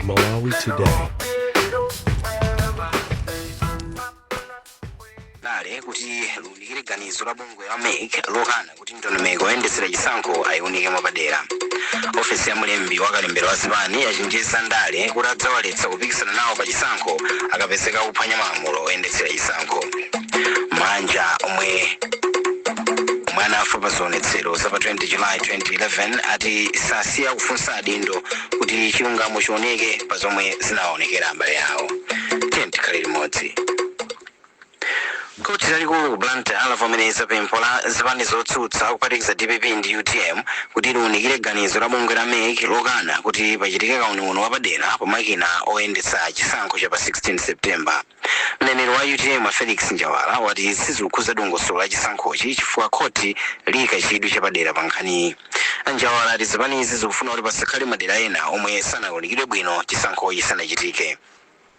Malawi Today. Dale kuti liunikire ganizo la bungwe la MEC lokana kuti ndondomeko yoyendetsera chisankho ayiunike mwapadera. Ofesi ya mlembi wa kalembera wa zipani yachenjeza ndale kuti adzawaletsa kupikisana nawo pa chisankho akapezeka kuphwanya malamulo oyendetsera chisankho. Manja omwe anafa pa zionetsero za pa 20 July 2011 ati sasiya kufunsa adindo kuti chilungamo chioneke pa zomwe zinawaonekera abale awo. Tiye tikhale limodzi. Khoti lalikulu ku Blantyre lavomereza pempho la zipani zotsutsa, kuphatikiza DPP ndi UTM, kuti liunikire ganizo la bungwe la MEC lokana kuti pachitike kauniuni wapadera pa makina oyendetsa chisankho cha pa 16 September. Mneneri wa UTM, Felix Njawala, wati sizikukhuza dongosolo la chisankhochi chifukwa khoti liyika chidwi chapadera pa nkhaniyi. Njawala ati zipanizi zikufuna kuti pasakhale madera ena omwe sanaunikidwe bwino chisankho chisanachitike.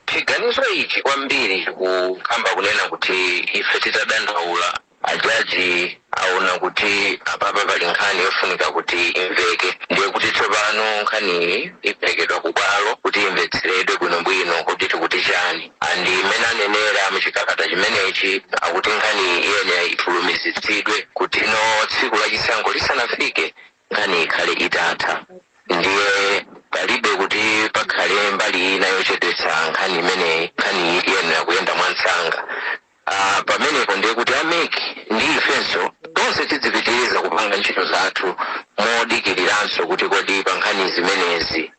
Chiganizo ichi kwambiri chikukamba kunena kuti ife titadandaula, ajaji aona kuti apapa pali nkhani yofunika kuti imveke, ndiye kuti tsopano nkhaniyi iperekedwa ku bwalo kuti imvetseredwe bwinobwino kuti tikuti chani. And imene anenera muchikalata chimenechi, akuti nkhani iyenera ifulumizitsidwe kuti no tsiku la chisankho lisanafike nkhani ikhale itatha. Ndiye palibe kuti pakhale mbali ina yochedwetsa nkhani imeneyi. Nkhani iyenera kuyenda mwansanga. Pamenepo ndiye kuti a MEC ndi ifenso tonse tidzipitiriza kupanga ntchito zathu modikiriranso kuti kodi pa nkhani zimenezi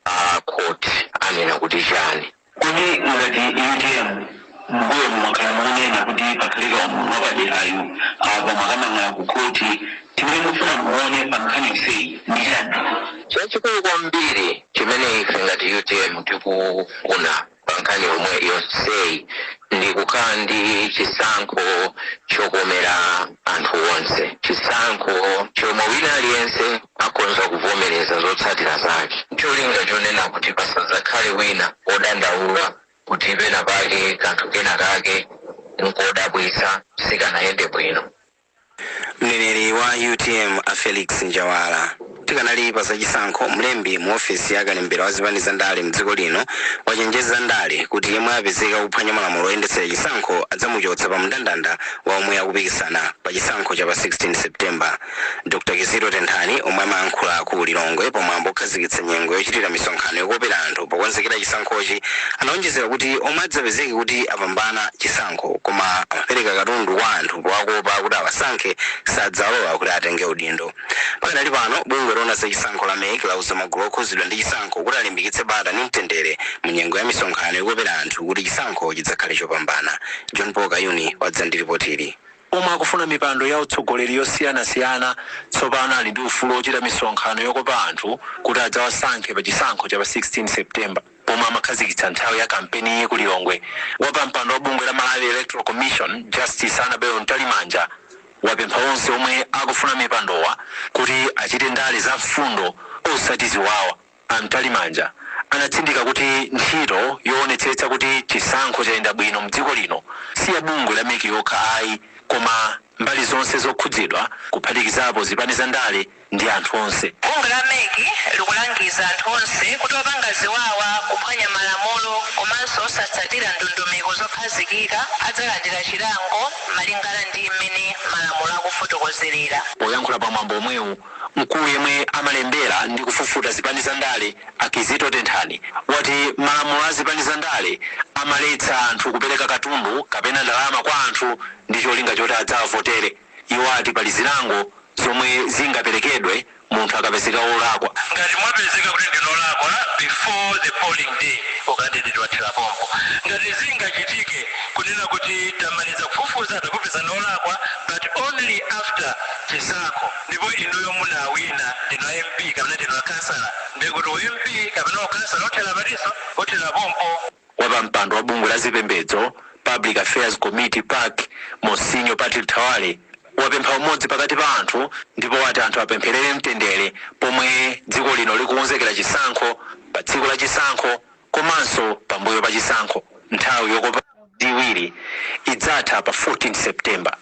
court anena kuti chani. Kodi ngati UTM, mbuyo mumakhala mukunena kuti pakhale kauniuni wapaderayo, apa mwakamang'ala ku khoti, chimene mufuna muone pa nkhani yonseyi ndi chani? Chachikulu kwambiri chimene ife ngati UTM tikufuna pa nkhani yomwe yonseyi ndi kukhala ndi chisankho chokomera anthu onse, chisankho chomwe wina aliyense akhoza kuvomereza zotsatira zake, cholinga chonena kuti pasadzakhale wina wodandaula kuti pena pake kanthu kena kake nkodabwitsa sikanayende bwino. Mneneri wa UTM, a Felix Njawala. Tikanali pa zachisankho, mlembi mu ofesi ya kalembera wa zipani za ndale mdziko lino wachenjeza ndale kuti yemwe apezeka kuphwanya malamulo oyendetsera chisankho adzamuchotsa pa mndandanda wa omwe akupikisana pa chisankho cha pa 16 September. Dr Kizito Tenthani, omwe amayankhula ku Lilongwe pomwe okhazikitsa nyengo yochitira misonkhano yokopera anthu pokonzekera chisankhochi, anaonjezera kuti omwe adzapezeke kuti apambana chisankho koma amapereka katundu kwa anthu powakopa kuti awasankhe sadzalola kuti atenge udindo. Pakadali pano, bungwe loona za chisankho la MEC lauza magulu okhuzidwa ndi chisankho kuti alimbikitse bata ndi mtendere mu nyengo ya misonkhano yokopera anthu kuti chisankho chidzakhale chopambana. John Paul Kayuni wadza ndi ripoti. Omwe akufuna mipando ya utsogoleri yosiyanasiyana tsopano ali ndi ufulu ochita misonkhano yokopa anthu kuti adzawasankhe pa chisankho cha pa 16 September. Pomwe amakhazikitsa nthawi ya kampeni ku Lilongwe, wapampando wa bungwe la Malawi Electoral Commission, Justice Annabel Mtalimanja, wapempha onse omwe akufuna mipandowa kuti achite ndale za mfundo osati ziwawa. A Mtalimanja anatsindika kuti ntchito yoonetsetsa kuti chisankho chayenda bwino mdziko lino si ya bungwe la MEC yokha ayi, koma mbali zonse zokhudzidwa, kuphatikizapo zipani za ndale ndi anthu onse. Bungwe la MEC likulangiza anthu onse kuti opanga ziwawa, kuphwanya malamulo komanso osatsatira ndondomeko zokhazikika adzalandira chilango malingana ndi mmene malamulo akufotokozerera. Poyankhula pamwambo omwewu, mkulu yemwe amalembera ndi kufufuta zipani za ndale, Akizito Tenthani, wati malamulo a zipani za ndale amaletsa anthu kupereka katundu kapena ndalama kwa anthu ndi cholinga choti adzawavotere. Iwo ati pali zilango zomwe zingaperekedwe munthu akapezeka wolakwa. Ngati mwapezeka kuti ndinolakwa before the polling day, ukandidate wathera pompo. Ngati zingachitike kunena kuti tamaliza kufufuza, takupeza nolakwa, but only after chisankho, ndipo inuyo munawina, ndinu MP kapena ndinu kansala, ndikuti MP kapena ukansala othera patiso, othera pompo. Wapampando wa bungwe la zipembedzo, Public Affairs Committee, PAC, Monsinyo Patrick Thawale, wapempha umodzi pakati pa anthu ndipo wati anthu apempherere mtendere pomwe dziko lino likukonzekera chisankho, pa tsiku la chisankho komanso pambuyo pa chisankho. Nthawi yokopa iwiri idzatha pa 14 September.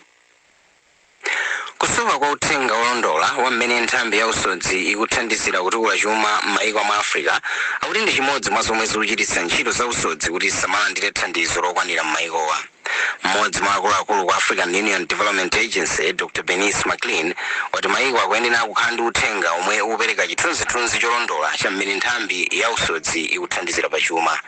Kusowa kwa uthenga wolondola wa mmene nthambi ya usodzi ikuthandizira kutukula chuma m'mayiko amu Africa akuti ndi chimodzi mwa zomwe zikuchititsa ntchito za usodzi kuti zisamalandire thandizo lokwanira m'mayikowa. Mmodzi mwa akuluakulu ku African Union Development Agency, Dr Bernice McLean, wati mayiko akuyenera kukhala ndi uthenga omwe ukupereka chithunzithunzi cholondola cha mmene nthambi ya usodzi ikuthandizira pachuma.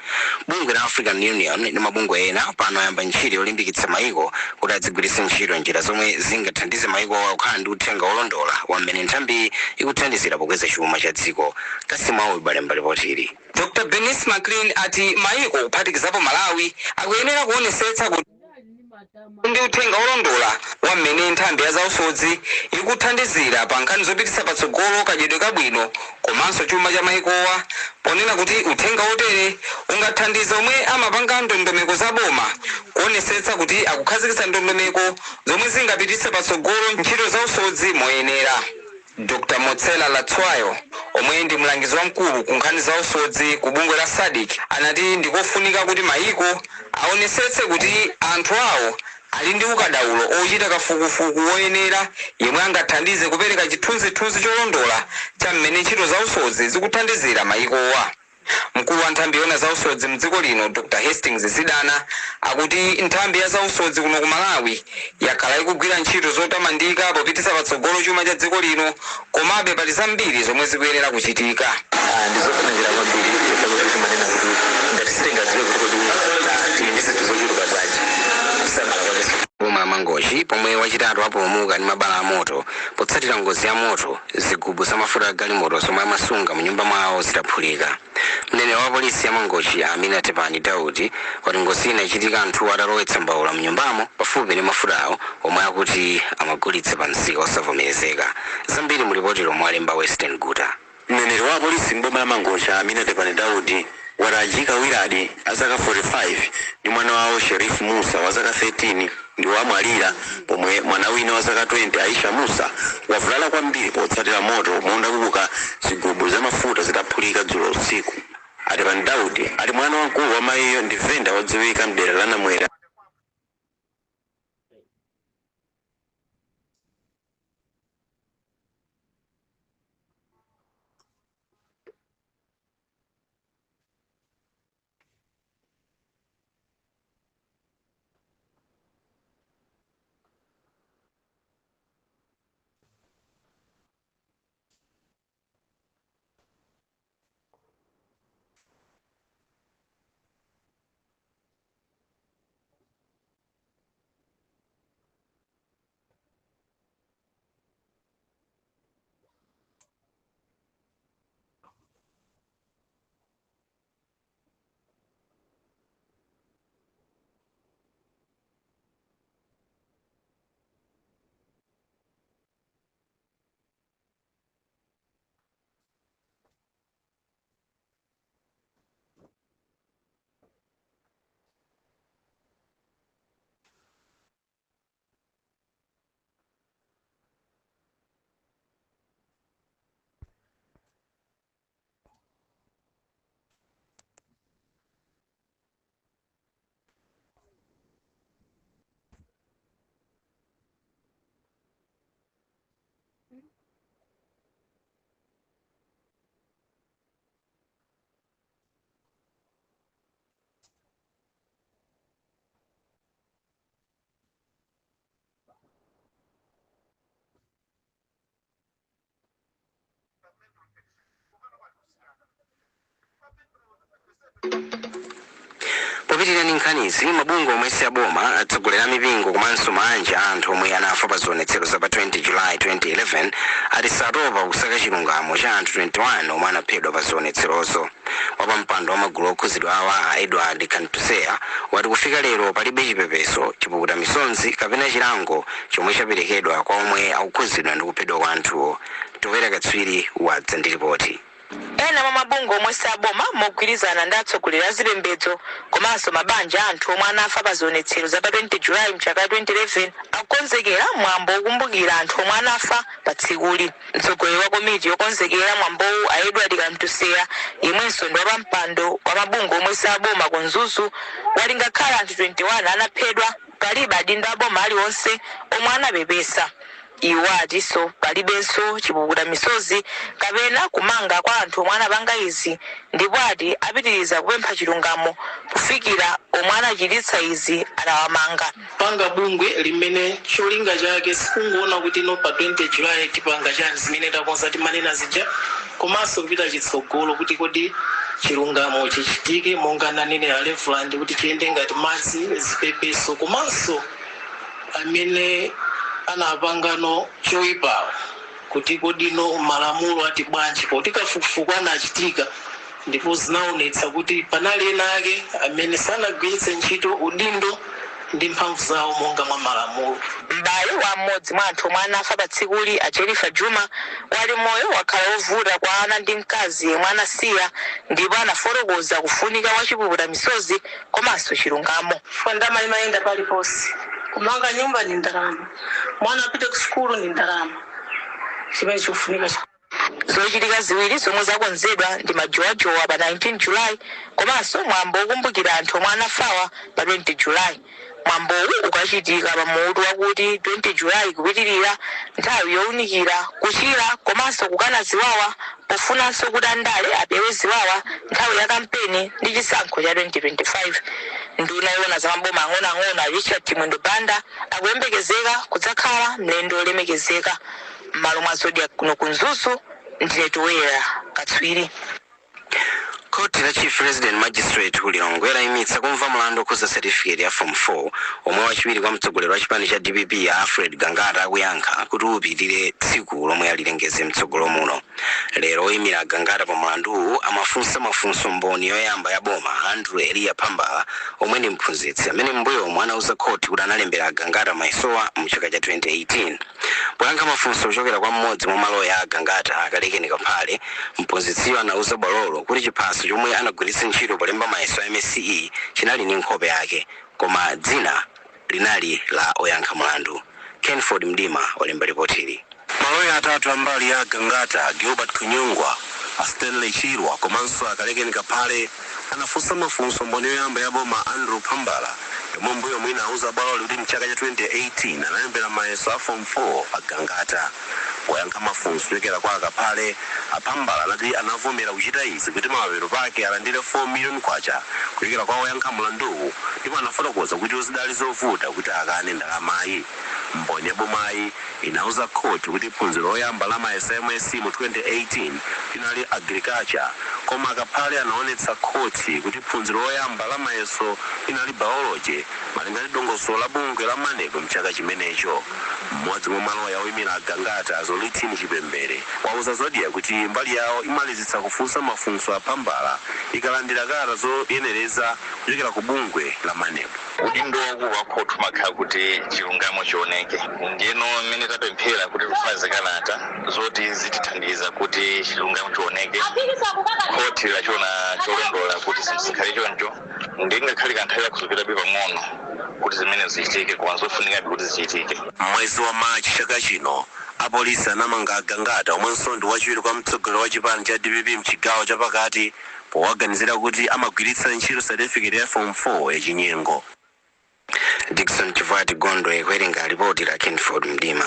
Bungwe la African Union ndi mabungwe ena pano ayamba ntchito yolimbikitsa mayiko kuti adzigwiritse ntchito njira zomwe zingathandize mayikowa kukhala ndi uthenga wolondola wa mmene nthambi ikuthandizira pokweza chuma cha dziko. Kasimawu balemba ripoti. Dr Bernice McLean ati mayiko, kuphatikizapo Malawi, akuyenera kuonesetsa kuti ndi uthenga wolondola wa mmene nthambi ya zausodzi ikuthandizira pa nkhani zopititsa patsogolo kadyedwe kabwino komanso chuma cha mayikowa, ponena kuti uthenga wotere ungathandize omwe amapanga ndondomeko za boma kuonesetsa kuti akukhazikitsa ndondomeko zomwe zingapititse patsogolo ntchito za usodzi moyenera. Dr Motsela Latswayo, omwe ndi mlangizi wamkulu ku nkhani za usodzi ku bungwe la SADC, anati ndikofunika kuti mayiko aonesetse kuti anthu awo ali ndi ukadaulo ochita kafukufuku woyenera yemwe angathandize kupereka chithunzithunzi cholondola cha mmene ntchito za usodzi zikuthandizira mayikowa. Mkulu wa nthambi yona za usodzi mdziko lino, Dr Hastings Zidana, akuti nthambi ya zausodzi kuno ku Malawi yakhala ikugwira ntchito zotamandika popititsa patsogolo chuma cha dziko lino, komabe pali zambiri zomwe zikuyenera kuchitika. Ndizofunikira kwambiri kuti timanena kuti ngati sitingadziwe kuti kodi tili ndi zinthu zochuluka bwanji, kusamala kwakeso. Boma la Mangochi pomwe wachitatu apulumuka ndi mabala amoto potsatira ngozi ya moto zigubu za mafuta a galimoto zomwe amasunga mu nyumba mwawo zitaphulika. Mneneri wa polisi ya Mangochi, Amina Tepani Daudi, wati ngozi ina ichitika anthu atalowetsa mbawula mu nyumbamo pafupi ndi mafutawo omwe akuti amagulitsa pa msika osavomerezeka. Zambiri mu ripoti lomwe alemba Western Guta. Mneneri wa polisi mboma la Mangochi, Amina Tepani Daudi, wati Ajika Wiradi a zaka 45 ndi mwana wawo Sherifu Musa wa zaka 13 ndi wamwalira, pomwe mwana wina wa zaka 20, Aisha Musa, wavulala kwambiri potsatira moto omwe unakubuka zigubu za mafuta zitaphulika dzulo usiku. Atepani Daudi ali mwana wamkulu wa mayiyo ndi venda wodziwika mdera la Namwera. Popitirira ndi nkhanizi, mabungwe omwe si aboma, atsogolera mipingo komanso maanja a anthu omwe anafa pa zionetsero za pa 20 July 2011 ati satopa kusaka chilungamo cha anthu 21 omwe anaphedwa pa zionetserozo. Wapampando wa magulu okhuzidwa awa, a Edward Kantuseya, wati kufika lero palibe chipepeso, chipukuta misonzi kapena chilango chomwe chaperekedwa kwa omwe akukhuzidwa ndi kuphedwa kwa anthuwo. Towera Katswiri wadza ndi ripoti. Ena mwa mabungwe omwe si aboma mogwirizana ndi atsogoleri a zipembedzo komanso mabanja a anthu omwe anafa pa zionetsero za pa 20 Julayi mchaka 2011 akukonzekera mwambo wokumbukira anthu omwe anafa pa tsikuli. Mtsogoleri wa komiti yokonzekera mwambowu, a Edward Kantuseya, yemwenso ndi wapampando wa mabungwe omwe si aboma ku Mzuzu, wati ngakhale anthu 21 anaphedwa, palibe adindo aboma aliwonse omwe anapepesa. Iwo atinso palibenso chipukuta misozi kapena kumanga kwa anthu omwe anapanga izi, ndipo ati apitiriza kupempha chilungamo kufikira omwe anachititsa izi atawamanga. Panga bungwe limene cholinga chake sikungoona kuti no, pa 20 July tipanga chani, zimene takonza timanena zija, komanso kupita chitsogolo kuti kodi chilungamo chichitike monga nanenera Reverend, kuti chiyende ngati madzi, zipepeso, komanso amene anapangano choyipawo kuti kodino malamulo ati bwanji, poti kafukufuku anachitika ndipo zinaonetsa kuti panali ena ake amene sanagwiritse ntchito udindo ndi mphamvu zawo monga mwa malamulo. M'bale wa mmodzi mwa anthu omwe anafa pa tsikuli, a Jennifer Juma, wati moyo wakhala wovuta kwa ana ndi mkazi yemwe anasiya, ndipo anafotokoza kufunika kwa chipukuta misozi komanso chilungamo. Ndalama imayenda paliponse. Kumanga nyumba ni ndalama, mwana apite ku sukulu ni ndalama, chimene chikufunika. Zochitika ziwiri zomwe zakonzedwa ndi majowajowa pa 19 Julayi komanso mwambo wokumbukira anthu omwe anafawa pa 20 Julayi. Mwambowu ukachitika pa mutu wakuti 20 Julayi kupitirira, nthawi yowunikira, kuchira komanso kukana ziwawa, pofunanso kuti andale apewe ziwawa nthawi ya kampeni ndi chisankho cha 2025. Nduna yoona za maboma ang'onoang'ono, Richard Chimwendo Banda, akuyembekezeka kudzakhala mlendo wolemekezeka. M'malo mwa Zodiak kuno ku Mzuzu, ndine Toera Katswiri. Khoti la Chief Resident Magistrate ku Lilongwe layimitsa kumva mlandu okhuza certificate ya Form 4 omwe wachiwiri kwa mtsogoleri wa chipani cha DPP, Alfred Gangata, akuyankha kuti upitirire tsiku lomwe alilengeze mtsogolo muno. Lero oyimira Gangata pa mlanduwu amafunsa mafunso mboni yoyamba ya boma, Andrew Eliya Phambala, omwe ndi mphunzitsi amene m'mbuyomu anauza khoti kuti analembera Gangata mayesowa mu chaka cha 2018. Poyankha mafunso kuchokera kwa mmodzi mwa maloya a Gangata, Akalekeni Kaphale, mphunzitsiyo anauza bwalolo kuti chiphaso chomwe anagwiritsa ntchito polemba mayeso a MSCE chinali ndi nkhope yake, koma dzina linali la oyankha mlandu. Kenford Mdima walemba ripotili. Maloya atatu ambali ya Gangata, Gilbert Kunyungwa, a Stanley Chirwa komanso Akalekeni Kaphale, anafunsa mafunso mboni yoyamba ya boma, Andrew Phambala, yomwe mbuyo mwina auza bwaloli kuti mchaka cha 2018 analembera mayeso a Form 4 a Gangata. Poyankha mafunso kuchokera kwa Akaphale, Aphambala anati anavomera kuchita izi kuti mapeto pake alandire 4 million kwacha kuchokera kwa oyankha mlanduwu, ndipo anafotokoza kuti zidali zovuta kuti akane ndalamayi. Mboni ya bomayi inauza khoti kuti phunziro loyamba la mayeso a MSCE mu 2018 linali Agriculture, koma Akaphale anaonetsa khoti kuti phunziro loyamba la mayeso linali Biology, malinga ndi dongosolo la bungwe la MANEB mchaka chimenecho. Mmodzi mwa maloya oyimira Gangata, Zolitini Chipembere, wauza Zodiak kuti mbali yawo imalizitsa kufunsa mafunso Aphambala ikalandira kalata zoyenereza kuchokera ku bungwe la MANEB. Udindo wakulu wa khoti umakhala kuti chilungamo chioneke. Ndiyeno mmene tapemphera kuti tifaze kalata zoti zitithandiza kuti chilungamo chioneke, khoti lachiona cholondola kuti zinthu zikhale choncho. Ndingakhale kanthawi yakuzopitabe pang'ono kuti zimene zichitike, koma zofunikabe kuti zichitike. Mwezi wa Machi chaka chino, apolisi anamanga Gangata, omwenso ndi wachiwiri kwa mtsogoleri wa chipani cha DPP mchigawo chapakati, powaganizira kuti amagwiritsa ntchito certificate ya Form 4 yachinyengo. Dickson Chivati Gondwe kuwerenga ripoti la Kenford Mdima.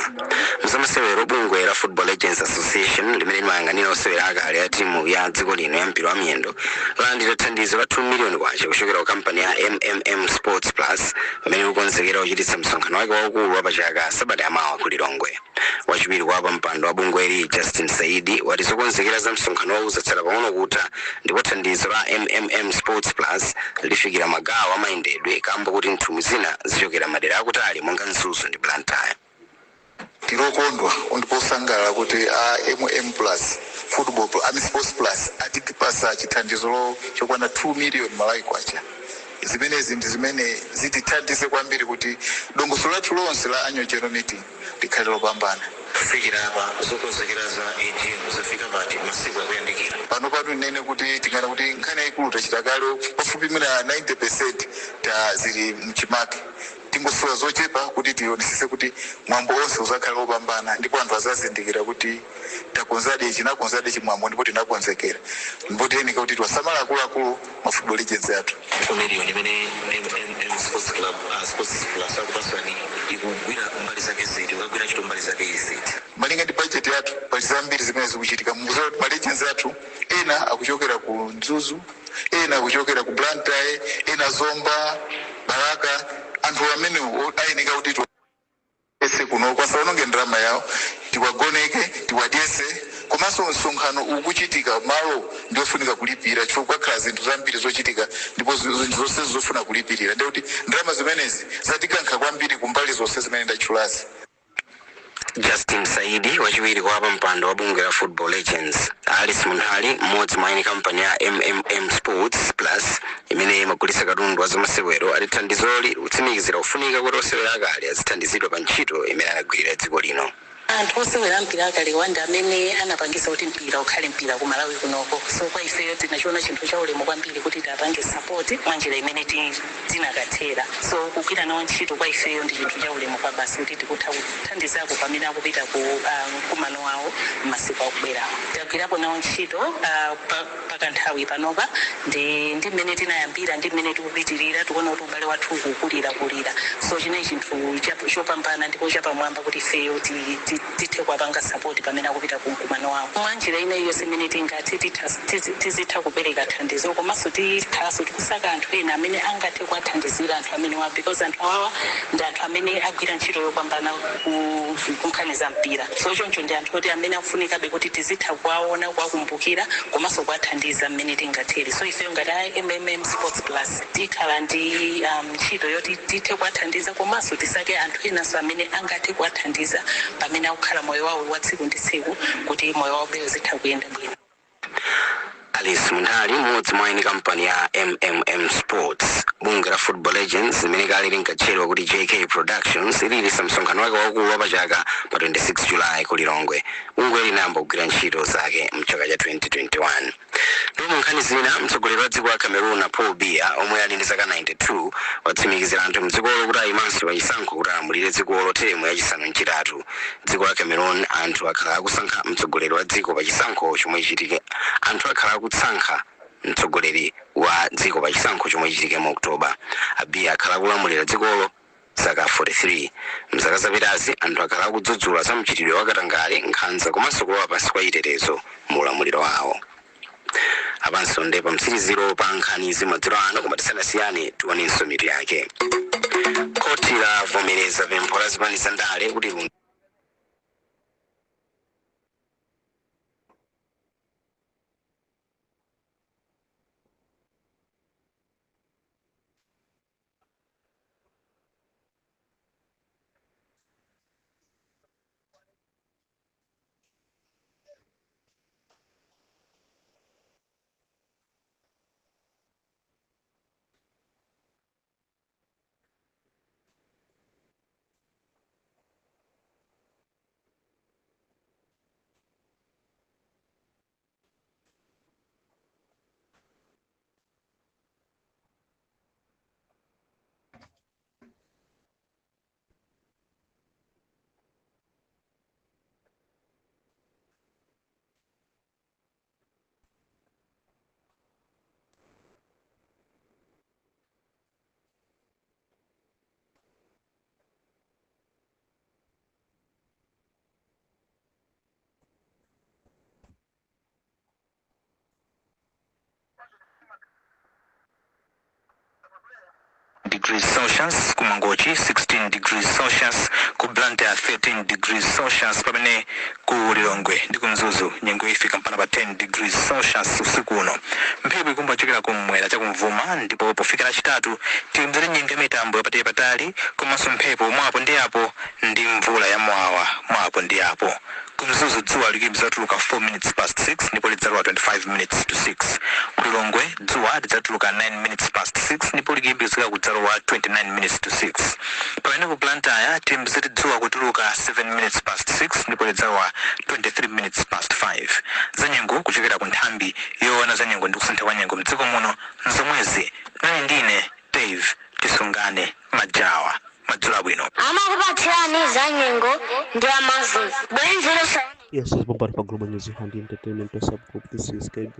Mzamasewero, bungwe la Football Legends Association limene limayang'anira osewera akale a timu ya dziko lino ya mpira wa miyendo lalandira thandizo la 2 million kwacha kuchokera ku kampani ya MMM Sports Plus pamene ikukonzekera kuchititsa msonkhano wake waukulu wa pachaka sabata yamawa ku Lilongwe. Wachiwiri kwa pampando wa bungweli, Justin Saidi, wati zokonzekera za msonkhanowu zatsala pang'ono kutha, ndipo thandizo la MMM Sports Plus lifikira magawo amayendedwe kamba kuti nthumwi zina zichokera madera akutali monga Mzuzu ndi Blantyre. Tilokondwa ndiposangalala kuti a MM Plus Football, I mean Sports Plus, atipasa chithandizo chokwana 2 million Malawi kwacha. Zimenezi ndi zimene zitithandize kwambiri kuti dongosolo lathu lonse la annual general meeting likhale lopambana. Kufikira apa, zokonzekera za AGM zafika pati masiku akuyandikira? Pano patu nene kuti tingana kuti nkhani yayikulu tachita kale, pafupi mina 90 ta zili mchimake. Tingosowa zochepa kuti tionesese kuti mwambo wonse uzakhale wopambana, ndipo anthu azazindikira kuti takonzadi, chinakonzadi chimwambo, ndipo tinakonzekera, ndipo tiyenika kuti tiwasamala akuluakulu ma football legends athu. 2 million imene mm Sports Club, Sports Plus akupasani ikugwira mbali zake ziti, ukagwira ntchito mbali zake iziti? Malinga ndi budget yathu, pali zambiri zimene zikuchitika. Mukuziwa kuti ma legends athu ena akuchokera ku Mzuzu, ena akuchokera ku Blantyre, ena Zomba, Balaka. Anthu amene ayeneka kuti ese kuno kwasaononge ndalama yawo, tiwagoneke, tiwadyese, komanso msonkhano ukuchitika malo ndiofunika kulipira chifukwa kwakhala zinthu zambiri zochitika ndipo zinthu zonse zofuna kulipirira. Ndikuti ndalama zimenezi zatikankha kwambiri kumbali zonse zimene ndatchulazi. Justin Saidi, wachiwiri kwa mpando wa bungwe la Football Legends. Alice Munhali, mmodzi mwa eni kampani ya MMM Sports Plus imene imagulitsa katundu wa zamasewero, ati thandizoli likutsimikizira kufunika kuti osewera akale azithandizidwa pa ntchito imene anagwirira dziko lino. Anthu osewera mpira akalewa ndi amene anapangisa kuti mpira ukhale mpira ku Malawi kunoko. So kwa ifeyo tinachiona chinthu cha ulemu kwambiri kuti tiapange support mwa njira imene tinakathera. So kugwira nawo ntchito kwa ifeyo ndi chinthu cha ulemu kwa basi, kuti tikutha kuthandizako pamene akupita ku mkumano wawo m'masiku akubwerawo. Tagwirapo nawo ntchito pakanthawi panopa, ndi mmene tinayambira ndi mmene tikupitirira, tikuona kuti ubale wathu ukukulira kulira. So chinechi chinthu chopambana ndipo chapamwamba kuti ifeyo tithe kuwapanga support pamene akupita ku mkumano wawo mwa njira ina iliyonse imene tingathe. Tizitha kupereka thandizo, komanso tikhalanso tikusaka anthu ena amene angathe kuwathandizira anthu amene wa, because anthu awawa ndi anthu amene agwira ntchito yopambana ku nkhani za mpira. So choncho ndi anthu oti amene akufunikabe kuti tizitha kuwaona, kuwakumbukira, komanso kuwathandiza mmene tingathere. So ifeyo ngati a MMM Sports Plus tikhala ndi ntchito yoti tithe kuwathandiza, komanso tisake anthu enanso amene angathe kuwathandiza pamene akukhala moyo wawo wa tsiku ndi tsiku, kuti moyo wawo beo zitha kuyenda bwino. Alice Munhali, mmodzi mwa eni kampani ya MMM Sports. Bungwe la Football Legends, limene kale linkatchedwa kuti JK Productions, lilisa msonkhano wake waukulu wapachaka pa 26 Julayi ku Lilongwe. Bungwe linayamba kugwira ntchito zake mchaka cha 2021. Ndipo mu nkhani zina, mtsogoleri wa dziko la Cameroon Paul Biya, omwe ali ndi zaka 92, watsimikizira anthu mdzikolo kuti ayimanso pachisankho kuti alamulire dzikolo teremu yachisanu nchitatu. Dziko la Cameroon, anthu akhala akusankha mtsogoleri wa dziko pachisankho chomwe chitike, anthu akhala akusankha mtsogoleri wa dziko pachisankho chomwe chitike mu Oktoba. Abiya akhala akulamulira dzikolo zaka 43. Mzaka zapitazi anthu akhala akudzudzula za mchitidwe wa katangale, nkhanza komanso kulowa pansi kwa chitetezo mu ulamuliro wawo. Apanso nde pamtsiriziro pa nkhani zimadzulo ano, koma tisanasiyane tionenso mitu yake. Khoti lavomereza pempho la zipani za ndale kuti degrees Celsius ku Mangochi, 16 degrees Celsius ku Blantyre, 13 degrees Celsius, pamene ku Lilongwe ndi ku Mzuzu nyengo ifika mpaka pa 10 degrees Celsius usiku uno. Mphepo ikumba kuchokera kumwera chakumvuma, ndipo pofika Lachitatu tiyembekezere nyengo ya mitambo yapatali patali komanso mphepo mwapo ndi apo ndi mvula ya mwawa mwapo ndi apo. Ku Mzuzu dzuwa lidzatuluka 4 minutes past 6 ndipo lidzalowa 25 minutes to 6. Ku Lilongwe dzuwa lidzatuluka 9 minutes past 6 ndipo likuyembekezeka kudzalowa 29 minutes to 6, pamene ku Blantyre tiyembekezere dzuwa kutuluka 7 minutes past 6 ndipo lidzalowa 23 minutes past 5. Zanyengo kuchokera ku nthambi yoona zanyengo ndi kusintha kwa nyengo mdziko muno nzomwezi. Nali ndine Dave Tisungane Majawa. Madzulo abwino. Amakupatsirani za nyengo ndi Amazon bwenzi losa Yes, it's Bombard for Global News and Entertainment. What's up, group? This is KB.